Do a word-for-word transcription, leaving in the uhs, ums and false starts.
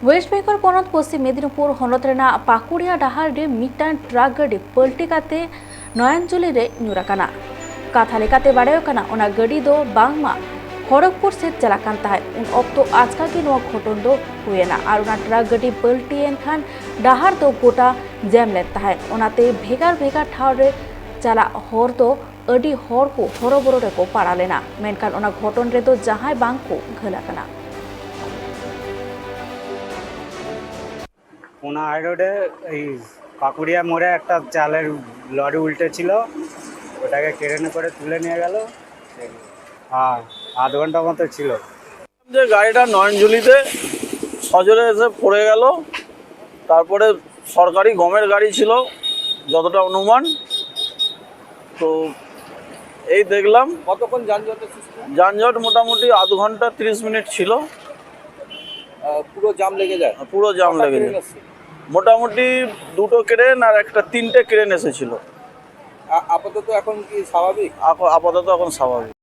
West Bengal ᱯᱚᱱᱚᱛ ᱯᱚᱥᱪᱤᱢ ᱢᱮᱫᱤᱱᱤᱯᱩᱨ ᱦᱚᱱᱚᱛ ᱨᱮᱱᱟᱜ ᱯᱟᱠᱩᱲᱤᱭᱟ ᱰᱟᱦᱟᱨ ᱨᱮ ᱢᱤᱫᱴᱟᱝ ᱴᱨᱟᱠ ᱜᱟᱹᱰᱤ ᱯᱟᱹᱞᱴᱤ ᱠᱟᱛᱮ ᱱᱚᱭᱟᱱᱡᱩᱞᱤ ᱨᱮ ᱧᱩᱨ ᱟᱠᱟᱱᱟ᱾ ᱠᱟᱛᱷᱟ ᱞᱮᱠᱟᱛᱮ ᱵᱟᱰᱟᱭᱚᱜ ᱠᱟᱱᱟ, ᱚᱱᱟ ᱜᱟᱹᱰᱤ ᱫᱚ ᱵᱟᱝᱢᱟ ᱠᱷᱚᱲᱚᱜᱽᱯᱩᱨ ᱥᱮᱫ ᱪᱟᱞᱟᱜ ᱠᱟᱱ ᱛᱟᱦᱮᱸᱫ᱾ ᱩᱱ ᱚᱠᱛᱚ ᱟᱪᱠᱟ ᱜᱮ ᱱᱚᱣᱟ ᱜᱷᱚᱴᱚᱱ ᱫᱚ ᱦᱩᱭᱮᱱᱟ ᱟᱨ ᱚᱱᱟ ᱴᱨᱟᱠ ᱜᱟᱹᱰᱤ ᱯᱟᱹᱞᱴᱤᱭᱮᱱ ᱠᱷᱟᱱ ᱰᱟᱦᱟᱨ ᱫᱚ ᱜᱚᱴᱟ ᱡᱮᱢ ᱞᱮᱱ ᱛᱟᱦᱮᱸᱫ᱾ ᱚᱱᱟᱛᱮ ᱵᱷᱮᱜᱟᱨ ᱵᱷᱮᱜᱟᱨ ᱴᱷᱟᱶ ᱨᱮ ᱪᱟᱞᱟᱜ ᱦᱚᱨ ᱫᱚ ᱟᱹᱰᱤ ᱦᱚᱲ ᱠᱚ ᱦᱚᱨᱚᱵᱚᱨᱚ ᱨᱮᱠᱚ ᱯᱟᱲᱟᱣ ᱞᱮᱱᱟ, ᱢᱮᱱᱠᱷᱟᱱ ᱚᱱᱟ ᱜᱷᱚᱴᱚᱱ ᱨᱮᱫᱚ ᱡᱟᱦᱟᱸᱭ ᱵᱟᱝ ᱠᱚ ᱜᱷᱟᱹᱞ ᱟᱠᱟᱱᱟ᱾ ওনা হাই রোডে এই পাকুড়িয়া মোড়ে একটা চালের লরি উল্টে ছিল, ওটাকে ক্রেনে করে তুলে নিয়ে গেল। হ্যাঁ, আধ ঘন্টা মতো ছিল। যে গাড়িটা নয়নঝুলিতে সজোরে এসে পড়ে গেল। তারপরে সরকারি গমের গাড়ি ছিল যতটা অনুমান। তো এই দেখলাম। কতক্ষণ যানজটের সৃষ্টি? যানজট মোটামুটি আধ ঘন্টা তিরিশ মিনিট ছিল। আহ, পুরো জাম লেগে যায়? পুরো জাম কটা লেগে ট্রেন যায়। আসছে? মোটামুটি দুটো ক্রেন আর একটা, তিনটে ক্রেন এসেছিল। আ- আপাতত এখন কি স্বাভাবিক? আপ- আপাতত এখন স্বাভাবিক।